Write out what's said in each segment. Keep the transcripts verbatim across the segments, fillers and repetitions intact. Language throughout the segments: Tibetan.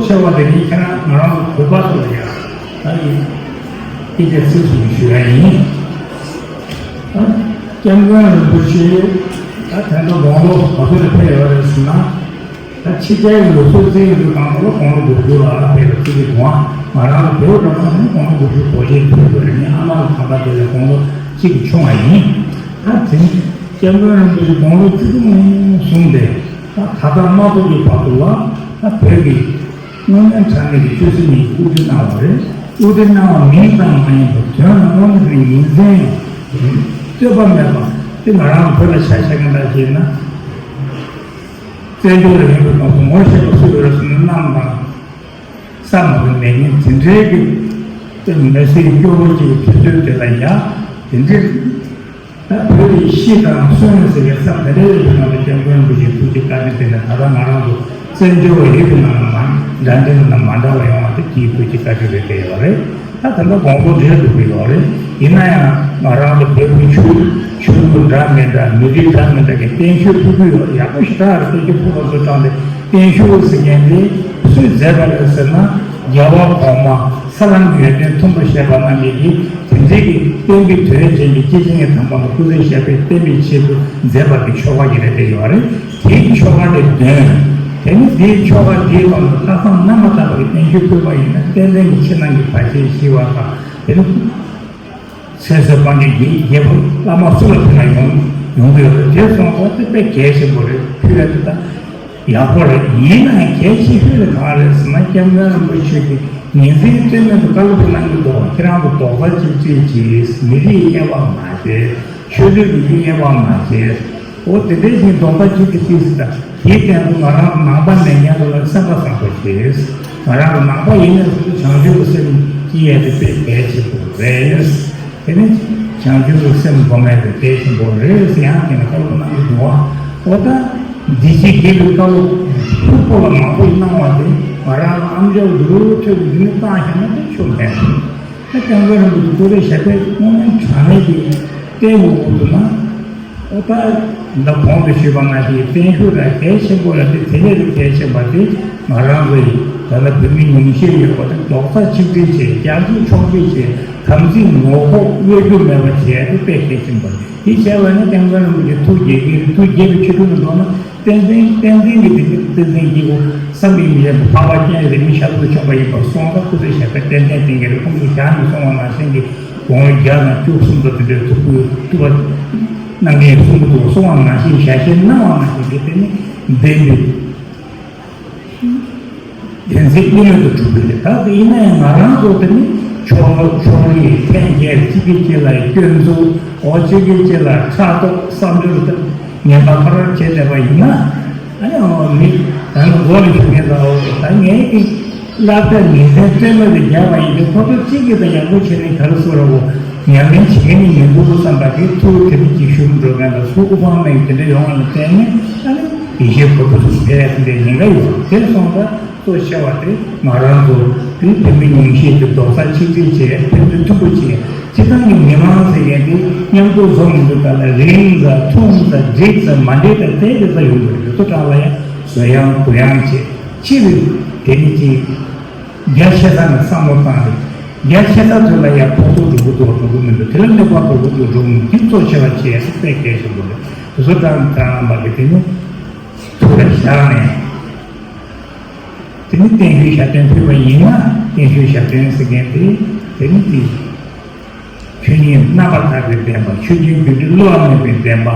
ཆེ་བ་དེ་ནི་ཁྱེད་རང་ང་རང་བོད་པ་ཚོ་ལ་ཡང་ད་ཡིན། སྐད་ཆ་ཚིག་གསུམ་ཞུ་ཡ་ཡིན། ཨ། སྐྱབས་མགོན་རིན་པོ་ཆེ་ད་ད་ལྟ་དགུང་ལོ་ག་ཚོད་ལ་ཕེབས་ཡོད་རེད་ཟེར་ན། ད་ཕྱི་རྒྱལ་གྱི་ལུགས་སྲོལ་བཙན་གྱི་ལུགས་དང་པོ་ལ་དགུང་ལོ་དགུ་བཅུ་ལ་ཕེབས་པ་ཚིག་གི་དགོངས། ང་རང་ལ་བོད་འགྲོ་མ་ནི་དགུང་ལོ་དགུ་བཅུ་གོ་ཤེས་ཕེབས་དགོས་རེད། ངའི་ཨ་མ་ལ་དམ་པ་དེ་ལ་དགུང་ལོ་གཅིག་གི་ཆུང་བ་ཡིན། ད་དེ་ནི་སྐྱབས་མགོན་རིན་པོ་ཆེ་དགུང་ལོ་བཅུ་དྲུག་ནས་བཟུང་སྟེ། ད་ད་ལྟ་མ་ཐུག་གི་བར་དུ་ལ་ད་བོད་ཀྱི་དངོས་གནས་དྲང་གནས་ཀྱི་ཆོས་སྲིད་གཉིས་ཀྱི་དབུ་ཁྲིད་གནང་བ་རེད། དབུ་ཁྲིད་གནང་བ་མིང་ཙམ་མ་ཡིན་པར་དོན་ལ་དངོས་གནས་ཀྱི་ཉིན་མཚན་རྩོད་པ་མེད་པ་དེ་ང་རང་བོད་ལ་ཆ་བཞག་མཁན་འདྲ་ཞིག་ན། བཙན་བྱོལ་ལ་ཡོད་པའི་ནང་དུ་ངོ་ཤེས་པ་སུ་ཡོད་རེད་ཟེར་ན། གནམ་དང་ས་མ་གི་མེད་མཁན་དེ་འདྲའི་གི་དེ་མི་སེར་སྐྱོ་བོ་ཅིག་གི་དུས་ཚོད་དེ་ལ་ཡ་དེ་འདྲའི། ད་བོད་ཀྱི་ཤི་དང་གསོན་ཟེར་བའི་བསམ་དེ་འདྲའི་ཡོད་པའི་ནང་དུ་སྐྱབས་མགོན་རིན་པོ་ཆེའི་ཐུགས་རྗེ་བཀའ་དྲིན་དེ་ནས་ད་ལྟ་ང་རང་ཚོ་བཙན་བྱོལ་བ་ཡོད་པའི་ནང་ལ་མ་འདྲ་འདྲ་ན་མ་འདྲ་བ་ཡོང་བ་དེ་དེའི་ཐུགས་རྗེ་བཀའ་དྲིན་རེད་བསྡད་ཡོད་རེད། ད་ད་ལྟ་དགོངས་པ་འགྲེལ་འགྲོ་གི་ཡོད་རེད། ཡིན་ན་ཡང་ང་རང་ཚོ་བོད་ཀྱི་ཆོས་ཆོས་ལུགས་འདྲ་མི་འདྲ་མི་རིགས་འདྲ་མི་འདྲ་གི་བརྟན་བཞུགས་ཕུལ་གྱི་ཡོད། ཡག་པོ་ཞེ་དྲག་རེད། བརྟན་བཞུགས་ཕུལ་བ་ཚོ་དྲངས་ཏེ་བརྟན་བཞུགས་ཟེར་མཁན་དེ་སུས་མཛད་པ་རེད་ཟེར་ན། རྒྱལ་བ་གོང་མ་ས་ལམ་གྱི་ཡོན་ཏན་མཐོན་པོ་བཞེས་པ་རྣམས་ཀྱིས་ཀྱིས་དེ་འཛིན་གྱི་བསྟན་པའི་དོན་ཅན་གྱི་སྐྱེས་ཆེན་གྱི་དམ་པ་ལ་སྐུ་ཚེ་ཞབས་པད་བརྟན་པའི་ཆེད་དུ་མཛད་པ་གི་ཆོ་ག་ཞིག་རེད་བསྡད་ཡོད་རེད། དེའི་ཆོ་ག་དེ་འདོན། དེ་ནི་དེའི་ཆོ་ག་དེའི་ཐོག་ནས་ལྷག་བསམ་རྣམ་པར་དག་པའི་བརྟན་བཞུགས་ཕུལ་བ་ཡིན་ན། བསྟན་འཛིན་གྱི་ཕྱི་ནང་གི་བར་ཆད་ཞི་བ་དང་། དེ་ནི་ཚེ་བསོད་དཔལ་འབྱོར་གྱི་རྒྱལ་པོ་བླ་མ་སུ་ལ་ཕུལ་ན་ཡོང་ཡོང་གི་ཡོད་རེད། དེ་སོང་ཙང་དེ་དཔེ་གལ་ཆེན་པོ་རེད། ཕུལ་ཡ་དེ་ད་ཡག་པོ་རེད། ཡིན་ནའང་གལ་ཆེ་ཤོས་དེ་གང་རེད་ཟེར་ན། སྐྱབས་མགོན་རིན་པོ་ཆེ་གིས་ཉིན་མཚན་རྩོད་མེད་དུ་བཀའ་སློབ་གནང་གི་འདུག་ཁྱེད་རང་ཚོ་རྡོག་རྩ་གཅིག་སྒྲིལ་གྱིས། མི་རིགས་དབྱེ་བ་མ་བྱེད། ཆོས་ལུགས་ཀྱི་དབྱེ་བ་མ་བྱེད། འོ་དེ་འདྲའི་ཞིག་རྡོག་རྩ་གཅིག་སྒྲིལ་གྱིས་ཟེར། ད་དེའི་སྟེང་དུ་ང་རང་ནང་པ་མེད་མཁན་ཚོ་ལ་སེམས་པ་བཟང་པོ་བྱེད། ང་རང་ནང་པ་ཡིན་ན་བྱང་ཆུབ་ཀྱི་སེམས་སྐྱེ་ཡས་དེ་དཔེ་གལ་ཆེན་པོ་རེད། དེ་ནི་བྱང་ཆུབ་ཀྱི་སེམས་སྒོམ་ཡས་དེ་གལ་ཆེན་པོ་རེད་ཟེར་ཡང་དེ་ནི་བཀའ་སློབ་གནང་གི་འདུག་བ། འོ་ད་འདི་ཕྱི་དགེ་བའི་བཀའ་སློབ་ཕུགས་པོ་ལ་མང་པོ་གནང་བ་དེ་ང་རང་ལ་ཨམ་ཅོག་འདི་རུ་ཐོས་པའི་འདི་ནི་བཏང་བཞག་ན་དེ་ཆོ་མེད། ད་སྐྱབས་མགོན་རིན་པོ་ཆེ་སྐུ་ཚེ་ཞབས་པད་དངོས་གནས་དྲང་གནས་ཀྱི་བརྟན་པོ་འོང་འདུག་ན། ཨོ་ད་ད་གོང་དུ་ཞུས་པ་ནང་བཞིན་བརྟན་བཞུགས་ལ་གལ་ཆེན་པོ་ལ་དེ་དེ་ལས་ལས་གལ་ཆེན་པ་དེ་ང་རང་ཚོ་ཡི་ད་ལྟ་བོད་མི་ཉུང་ཤས་ཡོད་པ་དེ་རྡོག་རྩ་གཅིག་སྒྲིལ་བྱས། རྒྱག་རྒྱུ་འཕྲོག་རྒྱུ་བྱས། དམ་ཚིག་ངོ་ལྐོག་གཡོ་སྒྱུ་མེད་པ་བྱས་དེ་དཔེ་གལ་ཆེན་པོ་རེད། དེ་བྱས་པ་ནི་སྐྱབས་མགོན་རིན་པོ་ཆེ་ཐུགས་དགྱེས་ཀྱི་རེད། ཐུགས་དགྱེས་པའི་ཕྱི་དྲོ་ནས་འགྲོ་ན། བསྟན་འཛིན་བསྟན་འཛིན་གྱི་དེ་ནི་བསྟན་འཛིན་གྱི་བསམ་པའི་མི་ཡོད་པ། འཕགས་པ་སྤྱན་རས་གཟིགས་མི་ཤ་ཚུགས་ཆོག་པ་ཡིན་པ་སོང་ཙང་སྐུ་ཚེ་ཞབས་པད་ཏན་ཏན་བརྟན་གྱི་རེད། ཁོང་གིས་ཞལ་ནས་གསུངས་པ་ནང་བཞིན་གྱི་དགུང་ལོ་བརྒྱ་དང་བཅུ་གསུམ་དུ་དེ་འདྲའི་ཐུགས་ཁུར་ཐུབ་པ་གནང་མཁན་གསུང་གི་འདུག་གསུངས་པ་ནང་བཞིན་ཞལ་བཞེས་གནང་བ་ནང་བཞིན་གྱི་དེ་ནི་བདེན་པའི་བདེན་ཚིག་བསླུ་མེད་དུ་གྲུབ་པ་རེད། ད་དེ་ཡིན་ན་ཡང་ང་རང་ཚོ་དེ་ནི་ཕྱོགས་ཕྱོགས་རིས་འཐེན་འཁྱེར། གཅིག་གིས་གཅིག་ལ་སྐྱོན་འཛུགས། འོ་གཅིག་གིས་གཅིག་ལ་ཕྲག་དོག་བསམ་སྦྱོར་དང་ངན་པ་ཕ་རར་བྱས་བསྡད་པ་ཡིན་ན། ཨ་ནི་འོ་མི་ད་ནི་མགོ་ལ་ཞུགས་མཁན་དང་། འོ་ད་ངས་ཀྱི་སློབ་གྲྭ་ཉིན་མཚན་རྩོད་མེད་དུ་རྒྱག་པ་ཡིན་དུས་ཁོ་ཚོ་གཅིག་གིས་ད་ཡག་པོ་བྱས་ནས་ག་རེ་ཟེར་རོ། ཉམས་ལེན་བྱེད་མཁན་ནི་མི་འདུག་བསམ་པ་དེ། ཐུགས་དེ་རིགས་ཀྱི་ཞུགས་འགྲོ་མཁན་དང་། ཚུར་དབུ་འཕང་མེད་དེ་འདྲ་ཡོང་བ་ལ་བརྟེན་ནས་ཨ་ནི་ཡེ་ཤེས་ཁོ་ཚོ་ཕེབས་ཡ་དེ་འདྲའི་ཉེན་ཁ་ཡོད། དེ་སོང་ཙང་གཙོ་ཆེ་བ་དེ་ང་རང་ཚོ་དེ་བོད་མི་ཉུང་ཤས་ཀྱི་རྡོག་རྩ་གཅིག་སྒྲིལ་བྱས། ཕན་ཚུན་མཐུན་པོ་བྱས། སྤྱིར་བཏང་གི་མི་མང་ཟེར་མཁན་དེ་མཉམ་དུ་འཛོམས་མི་འདུག་ད་ལ་རིང་ཙམ་ཐུང་ཙམ་འགྲིག་ཙམ་མ་འགྲིག་ཙམ་དེ་དེ་ཙམ་ཡོང་གི་རེད། དེ་ཚོ་གྲངས་ལ་ཡང་བཟོ་ཡང་བསྡུ་ཡང་བྱས། ཕྱི་རུ་དེ་ནི་ཅིག་རྒྱ་ཆེ་ས་ནས་བསམ་བློ་བཏང་རེད། རྒྱ་ཆེ་ས་དེ་ལ་ཡང་ཕོག་ཐུག་འགྲོ་གི་འདུག་འགྲོ་གི་མི་འདུག་དེ་ལ་གནོད་པ་འགྲོ་གི་འདུག་འགྲོ་གི་མི་འདུག་དེ་གཙོ་ཆེ་བ་བྱས་ཏེ་དཔེ་གལ་ཆེན་པོ་རེད། དེ་ཚོ་གྲངས་གྲངས་མ་གི་དེ་ནི་ཐུགས་ལ་བཞག་ནས། དེ་ནི་བརྟན་བཞུགས་ཞབས་བརྟན་ཕུལ་བ་ཡིན་ན། བརྟན་བཞུགས་ཞབས་བརྟན་ཟེར་མཁན་དེ་དེ་ནི་དེ་ཆོས་ཉིད་རྣམ་པར་དག་པའི་བདེན་པ། ཆོས་ཀྱི་རྒྱུ་འབྲས་བསླུ་བ་མེད་པའི་བདེན་པ།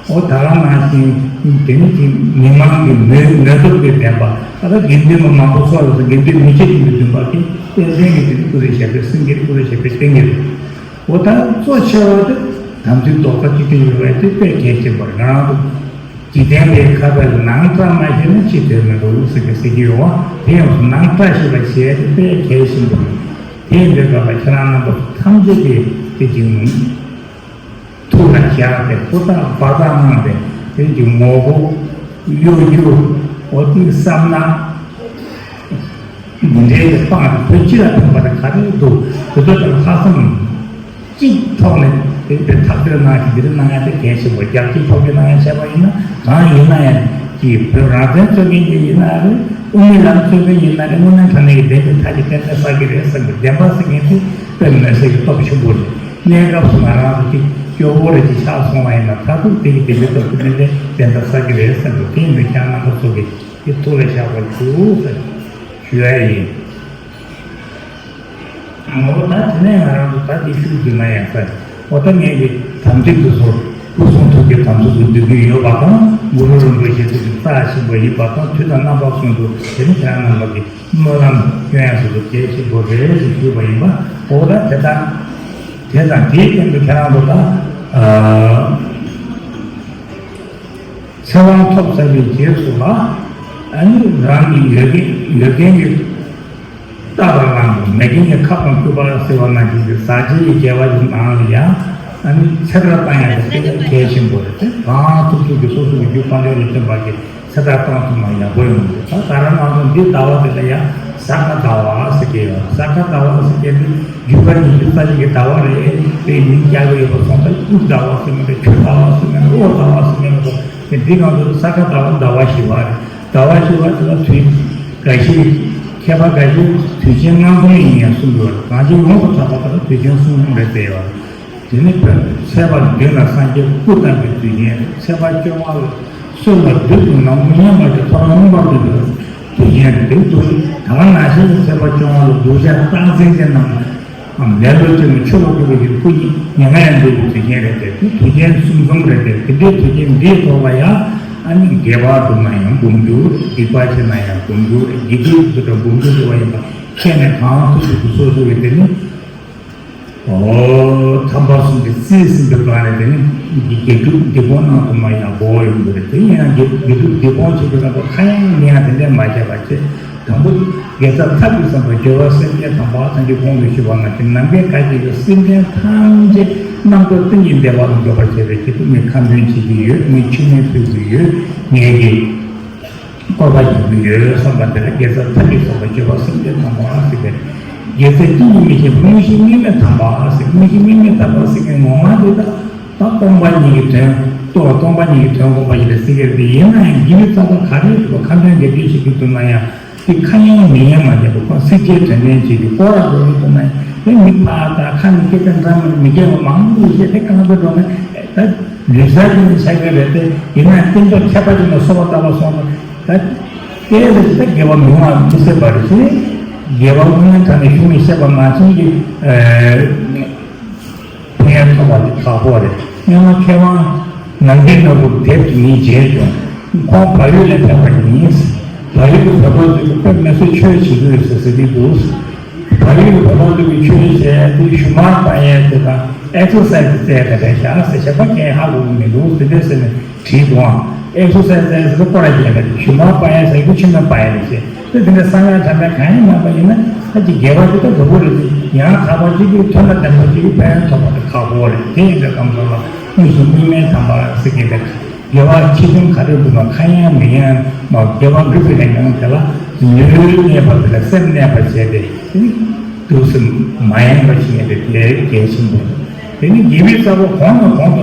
འོ་ད་ག་ནང་བཞིན་དེ་ནི་དེ་མི་མང་གི་མོས་མོས་སྟོབས་ཀྱི་བདེན་པ། ད་ལྟ་དགེ་འདུན་པ་མང་པོ་ཚོགས་ཡོད་ས། དགེ་འདུན་མི་ཕྱེད་ཀྱི་མི་འདུན་པ་དེ་བསྟན་འཛིན་གྱི་དེ་ནི་སྐུ་ཚེ་ཞབས་པད་སེང་གེ་སྐུ་ཚེ་ཞབས་པད་བརྟན་གྱི་རེད། འོ་ད་གཙོ་ཆེ་བ་དེ་དམ་ཚིག་རྡོག་རྩ་གཅིག་སྒྲིལ་ཡོད་པ་དེ་དཔེ་གལ་ཆེན་པོ་རེད། ང་རང་ཚོ་འཇིག་རྟེན་པའི་ཁ་བའི་ནང་ཁྲ་མ་ཤེས་ན་ཕྱི་དོན་མི་འགྲོ་ཟེར་གི་ཟེར་གྱི་ཡོད་བ། དེ་ཡང་ནང་ཁྲ་ཤེས་པ་བྱས་ཏེ་དཔེ་གལ་ཆེན་པོ་རེད། དེ་ཡིན་དུས་སྐབས་ལ་ཁྱེད་རང་རྣམ་པ་ཐམས་ཅད་ཀྱིས་དེ་བཞིན་ཐུགས་ལ་བཞག་སྟེ་ཧུར་ཐག་འབད་ཐག་གནང་སྟེ་དེ་བཞིན་ངོ་བོ་གཡོ་སྒྱུ་འོ་དེ་བསམ་ན། འདི་འདྲའི་སྤང་བོད་སྤྱི་ལ་ཕན་པ་དང་ག་རེ་འདུག་དེ་ཚོ་དང་ལྷག་བསམ་གཅིག་ཐོག་ནས་དེ་དེ་ཐག་གཅོད་གནང་ཞིང་འདི་འདྲ་གནང་ཡ་དེ་གལ་ཆེན་པོ། རྒྱབ་སྐྱོར་ཕོག་ཐུག་གནང་ཡ་བྱས་པ་ཡིན་ན་གང་ཡིན་ན་ཡང་ ཀྱི་བོད་རང་བཙན་རྩོད་མཁན་གྱི་ཡིན་ན་རེད། དབུ་མའི་ལམ་རྩོད་མཁན་ཡིན་ན་རེད། དངོས་གནས་དྲང་གནས་ཀྱི་བདེན་པའི་མཐའ་གཅིག་བདེན་པ་གསལ་གྱི་རེད་བསམ་པའི་བདེན་པ་གསལ་མཁན་དེ་དཔེ་མི་སྲིད་ཀྱི་སྟོབས་ཆེན་པོ་རེད། གནས་སྐབས་སུ་ང་རང་ཚོ་གི་སྐྱོ་བོ་རེ་ཅིག་ཆགས་སོང་བ་ཡིན་ན་མཐར་ཐུག་དེ་ཡི་བདེན་པའི་སྟོབས་ཀྱི་ཏན་ཏན་བདེན་པ་གསལ་གྱི་རེད་བསམ་པའི་དེ་ཡིན་དུས་ཁྱེད་རྣམ་པ་ཚོ་གི་དེ་ཐུགས་ལ་བཞག་པར་ཞུ་ཟེར་ཞུ་ཡ་ཡིན། འོ་ད་དེ་ནས་ང་རང་ཚོ་ད་དེ་ཤུགས་རྒྱུ་ན་ཡང་ས་འོ་ད་ངས་ཀྱི་དམ་ཚིག་དེ་ཚོ་སྐུ་གསུང་ཐུགས་ཀྱི་དམ་ཚིག་ཏུ་འདུས་ཀྱི་ཡོད་པ་དང་། གུ་རུ་རིན་པོ་ཆེ་ཐུགས་ཀྱི་རྩ་ཆེན་པོ་ཡིན་པ་དང་། དུས་དང་རྣམ་པ་ཀུན་ཏུ་དེ་ནི་ཁྱེད་རང་རྣམ་པ་གི་སྨོན་ལམ་སྐྱོན་ཡག་སུ་གལ་ཆེན་པོ་རེད་ཅེས་ཞུས་པ་ཡིན་པ། འོ་ད་དེ་དང་དེ་དང་དེའི་སྟེང་དུ་ཁྱེད་རང་ཚོ་ད་ཨ། ཚེ་དབང་ཐོབ་ཚར་བའི་རྗེས་སུ་ལ། ཨ་ནི་རང་གི་ཡོད་མཁན་ཡོད་མཁན་གྱི་རྟ་དང་བླངས་ཏེ། མེད་མཁན་གྱི་ཁབ་དང་སྐུད་པ་ཟེར་བ་ནང་བཞིན་གྱི་ཟག་བཅས་ཀྱི་དགེ་བ་ཡི་ནང་ལ་ཡང་ཨ་ནི་ཚེ་བཀྲ་བཏང་ཡག་དེ་དཔེ་གལ་ཆེན་པོ་རེད་དེ། གང་ཐུབ་ཐུབ་ཀྱིས་སོ་སོ་གི་རྒྱུ་དཔལ་འབྱོར་ལ་བརྟེན་པ་གི་ཚེ་བཀྲ་བཏང་ཐུབ་ན་ཡག་པོ་ཡོང་གི་རེད། ད་ད་རང་ང་ཚོ་འདི་ཟླ་བ་དེ་ལ་ཡང་ས་ག་ཟླ་བ་ཟེར་གྱི་ཡོད། ས་ག་ཟླ་བ་ཟེར་གྱི་འདི་རྒྱུ་སྐར་ཉི་ཤུ་རྩ་གཅིག་གི་ཟླ་བ་རེད། དེ་ཉིན་རྒྱག་གི་ཡོད་པ་སོང་ཙང་དབུགས་ཟླ་བ་ཟེར་མི་འདུག་ཆུ་ཟླ་བ་ཟེར་མི་འདུག་གློག་ཟླ་བ་ཟེར་མི་འདུག་དེ་འདི་གང་དུ་ས་ག་ཟླ་བ་ཟླ་བ་བཞི་བ་རེད། ཟླ་བ་བཞི་བ་དེ་ལ་དུས་འགའ་ཞིག་མཁས་པ་འགའ་ཞིག་དུས་ཆེན་སྔ་འཛོམས་ཡིན་ཡང་གསུང་གི་ཡོད་རེད། གང་ཅི་ཡོངས་སུ་གྲགས་པ་ལྟར་དུས་ཆེན་གསུམ་རེད་བསྡད་ཡོད་རེད། དེ་ནི་ཚེས་པ་བདུན་ལ་སངས་རྒྱས་སྐུ་བལྟམས་པའི་དུས་ཆེན་རེད། ཚེས་པ་བཅོ་ལྔ་ལ་སྲོད་ལ་བདུད་དང་ནག་མོ་མཉམ་པ་དེ་ཐོ་རངས་སྔོན་པར་འདུས་པའི་དུས་ཆེན་རེད། དེ་དུས་ད་ག་ནང་བཞིན་གྱི་ཚེས་པ་བཅོ་ལྔ་ལ་གདུལ་བྱ་རྟག་འཛིན་ཅན་རྣམས་ལ་ལེ་ལོ་བྱས་ནས་ཆུ་ལ་བསྐུར་བའི་སྐུ་ཉིད་ཉེ་ང་ཡང་འདུས་པའི་དུས་ཆེན་རེད་དེ། དེ་དུས་ཆེན་གསུམ་འཛོམས་རེད་དེ། དེ་འདྲའི་དུས་ཆེན་འདིའི་ཐོག་ལ་ཡང་ཨ་ནི་དགེ་བ་བསྒྲུབ་ན་ཡང་འབུམ་འགྱུར། སྡིག་པ་བྱས་ན་ཡང་འབུམ་འགྱུར། དགེ་སྡིག་དེ་འདྲ་འབུམ་འགྱུར་འགྲོ་བ་ཡིན་པ་ཁྱེད་ནས་གང་ཐུབ་ཐུབ་ཀྱིས་སོ་སོ་གི་དེ་ནི། ཨོ། དམ་པ་གསུམ་གྱིས་རྩིས་ཟིན་པའི་སྒང་ནས་དེ་ནི་དགེ་སྒྲུབ་སྡིག་སྤོང་གནང་ཐུབ་ན་ཡག་པོ་ཡོང་གི་རེད། དེ་ཡིན་ན་དགེ་སྒྲུབ་སྡིག་སྤོང་བྱེད་དུས་ལ་ཁ་ཡང་མི་ཡང་དེ་འདྲས་མ་བྱས་པ་བྱས། དང་པོ་དགེ་རྩ་ཐབས་ཀྱིས་བསམ་པ་སྦྱོར་བ་སེམས་བསྐྱེད་དམ་པ་སངས་རྒྱས་གོང་དུ་ཞུས་པ་ནང་བཞིན་ནམ་མཁའི་མཐའ་དཀྱིལ་གྱི་སེམས་ཅན་ཐམས་ཅད་རྣམ་རྟོག་གཏིང་གི་བདེ་བ་ལ་འཇོག་པར་བྱེད་པའི་ཆེད་དུ་ངས་ཁ་འདོན་བྱེད་ཀྱི་ཡོད། ངས་མཆོད་མེ་ཕུལ་གྱི་ཡོད། ངས་ཀྱི་བཀོད་པ་ཡོང་གི་ཡོད་བསམ་པ་དེ་ལ་དགེ་རྩ་ཐབས་ཀྱིས་བསམ་པ་སྦྱོར་བ་སེམས་བསྐྱེད་དམ་པ་ཟེར་བའི་དགེ་རྩ་ཀུན་གྱི་མིག་ཤེས་དངོས་གཞི་དམིགས་མེད་དམ་པ་ཟེར། དངོས་གཞི་དམིགས་མེད་དམ་པ་ཟེར་མཁན་ངོ་མ་དེ་ད་ད་སྟོང་པ་ཉིད་ཀྱི་དོན་ཏོ། སྟོང་པ་ཉིད་ཀྱི་དོན་དགོངས་པ་ཡིན་པའི་ཟེར་གྱི་རེད། ཡིན་ན་ཡང་དགེ་བའི་རྩ་བ་ག་རེ་འདུག་ཁ་འདོན་རྒྱབ་སྐྱོར་བྱེད་ཀྱི་འདུག་ན་ཡང་དེ་ཁ་ཡང་མིག་ཡང་མ་བརྒྱབ་པ་ཁོ་ཚིག་རྗེས་དྲན་དྲན་བྱེད་ཀྱི་སྐོར་ར་འགྲོ་གི་འདུག་ན་ཡང་དེ་མིག་ཕར་ལྟ། ཁ་ནས་སྐད་ཆ་འདྲ་མི་འདྲ་མི་རྒྱབ་པ་མང་པོ་བཤད་དེ་རྐང་པ་འགྲོ་ན་ད། ལུས་གསར་གྱི་ནི་ཆ་རྐྱེན་རེད་དེ། ཡིན་ན་རྟེན་འབྲེལ་ཁྱད་པར་ཅན་ལ་གསོལ་བ་བཏབ་པ་སོང་ན་ད་དེ་ལས་ད་དགེ་བ་མི་འོང་བ་མི་སྲིད་པ་རེད་ཟེར། དགེ་བ་དངོས་གནས་དྲང་ནས་ཞུ་མི་ཤེས་པ་ནང་བཞིན་གྱི་ཕན་ཡོན་ཐོབ་པ་དེ་ཁག་པོ་རེད། སྔོན་མ་མཁས་དབང་ནམ་མཁའི་ནོར་བུ་དེབ་ཀྱི་ཉིན་བྱས་བྱུང་། ཁོང་བལ་ཡུལ་ལ་ཕེབས་པ་ཡིན། བལ་ཡུལ་གྱི་བོད་པ་ཚོས་དཔེ་མི་སྲིད་ཆོས་བྱེད་ཀྱི་ཡོད་ཟེར་ཟེར་གྱི་འདུག་བལ་ཡུལ་གྱི་བོད་པ་ཚོ་གིས་ཆོས་བྱས་ཏེ་ཞུ་མར་པ་ཡས་དེ་དང་ཨེག་སར་སའི་ཛི་རྩེ་ག་འདྲ་བཞག་ཟེར་བཤད་པ་ཁྱེད་ཧ་གོ་གི་མི་འདུག་དེ་འདྲ་ཟེར་ནས་དྲིས་འདུག་ཨང་། ཨེག་སར་སའི་ཛི་ཟེར་ཏེ་སྐོར་ར་རྒྱག་ག་ཞུ་མར་པ་ཡས་ཟེར་གྱི་ཆུ་མོ་པ་ཡས་རེད་ཟེར་ཏེ། དེ་འདྲ་བསམ་ཡག་དྲན་པ་གང་ཡང་མེད་པ་ཡིན་ན་ད་ཅིག་དགེ་བ་དེ་ད་འགྲོ་གི་རེད་དེ། ཡང་དག་པ་ཅིག་གིས་དོན་དང་ལྡན་པ་ཅིག་གིས་ཕན་ཡོན་ཐོབ་པ་དེ་ཁག་པོ་རེད། དེ་ཡིན་པའི་སྐབས་སུ་ལ་དངོས་སུ་དམིགས་མེད་དམ་པ་ཟེར་གྱི་འདུག་དགེ་བ་ཆེ་ཆུང་ག་རེ་འདུག་ན་ཁ་ཡང་མིག་ཡང་མ་དགེ་བ་འགྲུབ་པའི་ལས་ངང་དེ་ལ་ལུས་གནས་པ་དེ་ལ་སེམས་གནས་པ་བྱས་ཏེ་དུས་སུ་མ་ཡེངས་པ་བྱེད་ཡས་དེ་དེ་གལ་ཆེན་པོ་རེད། དེ་ནི་དགེ་བའི་རྩ་བ་གོང་ནས་གོང་དུ་